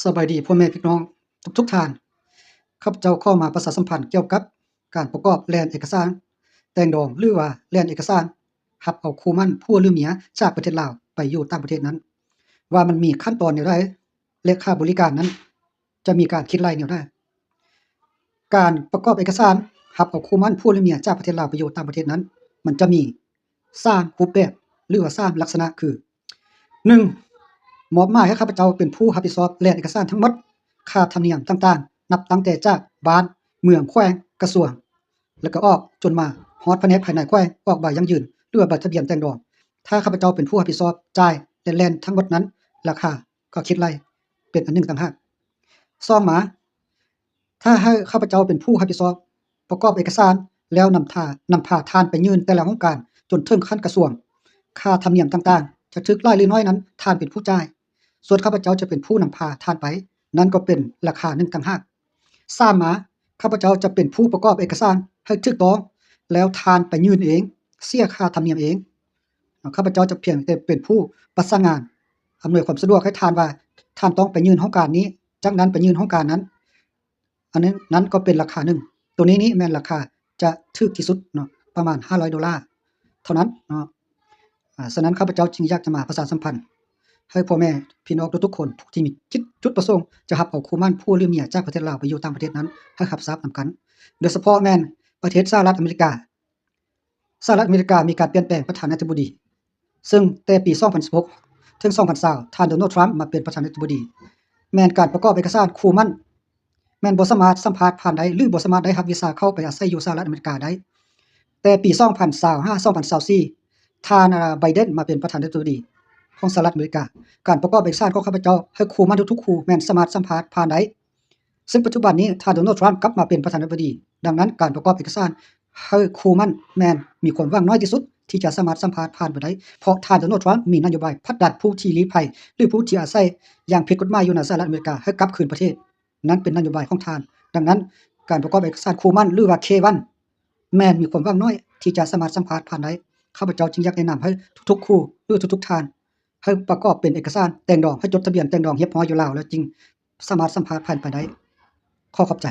ສະບາຍດີພໍ່ແມ່ພີ່ນ້ອງທຸກໆທ່ານ. ຂ້າພະເຈົ້າຂໍມາປະຊາສຳພັນກ່ຽວກັບການປະກອບແລ່ນເອກະສານແຕ່ງດອງ ຫຼືວ່າແລ່ນເອກະສານຮັບເອົາຄູ່ໝັ້ນຜົວ ຫຼື ເມຍຈາກປະເທດລາວໄປຢູ່ຕ່າງປະເທດນັ້ນ ວ່າມັນມີຂັ້ນຕອນແນວໃດ ແລະ ຄ່າບໍລິການນັ້ນຈະມີການຄິດໄລ່ແນວໃດ. ການປະກອບເອກະສານຮັບເອົາຄູ່ໝັ້ນຜົວ ຫຼື ເມຍຈາກປະເທດລາວໄປຢູ່ຕ່າງປະເທດນັ້ນ ມັນຈະມີສາມຮູບແບບ ຫຼືວ່າສາມລັກສະນະຄື ໜຶ່ງ ມອບໝາຍໃຫ້ຂ້າພະເຈົ້າເປັນຜູ້ຮັບຜິດຊອບແລ່ນເອກະສານທັງໝົດ, ຄ່າທຳນຽມຕ່າງໆ ນັບຕັ້ງແຕ່ຈາກບ້ານ, ເມືອງ, ແຂວງ, ກະຊວງ ແລ້ວກໍອອກຈົນມາຮອດພະແນກພາຍໃນແຂວງ ອອກໃບຢັ້ງຢືນ ຫຼືວ່າໃບທະບຽນແຕ່ງດອງ. ຖ້າຂ້າພະເຈົ້າເປັນຜູ້ຮັບຜິດຊອບຈ່າຍ ແລະ ແລ່ນທັງໝົດນັ້ນ, ລາຄາກໍຄິດໄລ່ເປັນອັນໜຶ່ງຕ່າງຫາກ. ສອງມາ, ຖ້າໃຫ້ຂ້າພະເຈົ້າເປັນຜູ້ຮັບຜິດຊອບປະກອບເອກະສານ ແລ້ວນຳທາ ນຳພາທ່ານໄປຍື່ນແຕ່ລະຫ້ອງການຈົນເຖິງຂັ້ນກະຊວງ, ຄ່າທຳນຽມຕ່າງໆ ຈະຖືກຫຼາຍຫຼືໜ້ອຍນັ້ນທ່ານເປັນຜູ້ຈ່າຍ, ສ່ວນຂ້າພະເຈົ້າຈະເປັນຜູ້ນຳພາທ່ານໄປ, ນັ້ນກໍເປັນລາຄາໜຶ່ງຕ່າງຫາກ. ສາມມາ, ຂ້າພະເຈົ້າຈະເປັນຜູ້ປະກອບເອກະສານໃຫ້ຖືກຕ້ອງ ແລ້ວທ່ານໄປຍື່ນເອງ, ເສຍຄ່າທຳນຽມເອງ. ຂ້າພະເຈົ້າຈະພຽງແຕ່ເປັນຜູ້ປະສານງານ ອຳນວຍຄວາມສະດວກໃຫ້ທ່ານວ່າ ທ່ານຕ້ອງໄປຍື່ນຫ້ອງການນີ້, ຈາກນັ້ນໄປຍື່ນຫ້ອງການນັ້ນ. ອັນນັ້ນ, ນັ້ນກໍເປັນລາຄາໜຶ່ງ. ໂຕນີ້ນີ້ແມ່ນລາຄາຈະຖືກທີ່ສຸດເນາະ, ປະມານຫ້າຮ້ອຍໂດລາເທົ່ານັ້ນເນາະ. ອາ, ສະນັ້ນ ຂ້າພະເຈົ້າຈຶ່ງຢາກຈະມາປະຊາສຳພັນໃຫ້ພໍ່ແມ່ພີ່ນ້ອງທຸກໆຄົນ ຜູ້ທີ່ມີຈິດຈຸດປະສົງຈະຮັບເອົາຄູ່ໝັ້ນຜົວ ຫຼື ເມຍຈາກປະເທດລາວໄປຢູ່ຕ່າງປະເທດນັ້ນ ໃຫ້ຮັບຊາບນຳກັນ, ໂດຍສະເພາະແມ່ນປະເທດສະຫະລັດອາເມລິກາ. ສະຫະລັດອາເມລິກາມີການປ່ຽນແປງປະທານາທິບໍດີ, ເຊິ່ງແຕ່ປີສອງພັນສິບຫົກ ເຖິງ ສອງພັນຊາວ ທ່ານ ໂດນັລ ທຣຳ ມາເປັນປະທານາທິບໍດີ, ແມ່ນການປະກອບເອກະສານຄູ່ໝັ້ນ ແມ່ນບໍ່ສາມາດສຳພາດຜ່ານໄດ້ ຫຼື ບໍ່ສາມາດໄດ້ຮັບວີຊາເຂົ້າໄປອາໄສຢູ່ສະຫະລັດອາເມລິກາໄດ້. ແຕ່ປີສອງພັນຊາວຫ້າ ສອງພັນຊາວສີ່ ທ່ານ ອາ ໄບເດັນ ມາເປັນປະທານາທິບໍດີຂອງສະຫະລັດອາເມລິກາ, ການປະກອບເອກະສານຂອງຂ້າພະເຈົ້າໃຫ້ຄູ່ໝັ້ນທຸກໆຄູ່ແມ່ນສາມາດສຳພາດຜ່ານໄດ້. ເຊິ່ງປັດຈຸບັນນີ້ທ່ານ ໂດນັລ ທຣຳ ກັບມາເປັນປະທານາທິບໍດີ, ດັ່ງນັ້ນ ການປະກອບເອກະສານໃຫ້ຄູ່ໝັ້ນແມ່ນມີຄວາມຫວັງໜ້ອຍທີ່ສຸດທີ່ຈະສາມາດສຳພາດຜ່ານໄປໄດ້, ເພາະທ່ານ ໂດນັລ ທຣຳ ມີນະໂຍບາຍຜັກດັນຜູ້ທີ່ລີ້ໄພ ຫຼື ຜູ້ທີ່ອາໄສຢ່າງຜິດກົດໝາຍຢູ່ໃນສະຫະລັດອາເມລິກາໃຫ້ກັບຄືນປະເທດ. ນັ້ນເປັນນະໂຍບາຍຂອງທ່ານ. ດັ່ງນັ້ນ ການປະກອບເອກະສານຄູ່ໝັ້ນ ຫຼືວ່າ ເຄວັນ ແມ່ນມີຄວາມຫວັງໜ້ອຍທີ່ຈະສາມາດສຳພາດຜ່ານໄດ້. ຂ້າພະເຈົ້າຈຶ່ງຢາກແນະນຳໃຫ້ທຸກໆຄູ່ ຫຼື ທຸກໆທ່ານ ໃຫ້ປະກອບເປັນເອກະສານແຕ່ງດອງ, ໃຫ້ຈົດທະບຽນແຕ່ງດອງຮຽບຮ້ອຍຢູ່ລາວແລ້ວຈຶ່ງສາມາດສຳພາດຜ່ານໄປໄດ້. ຂໍຂອບໃຈ.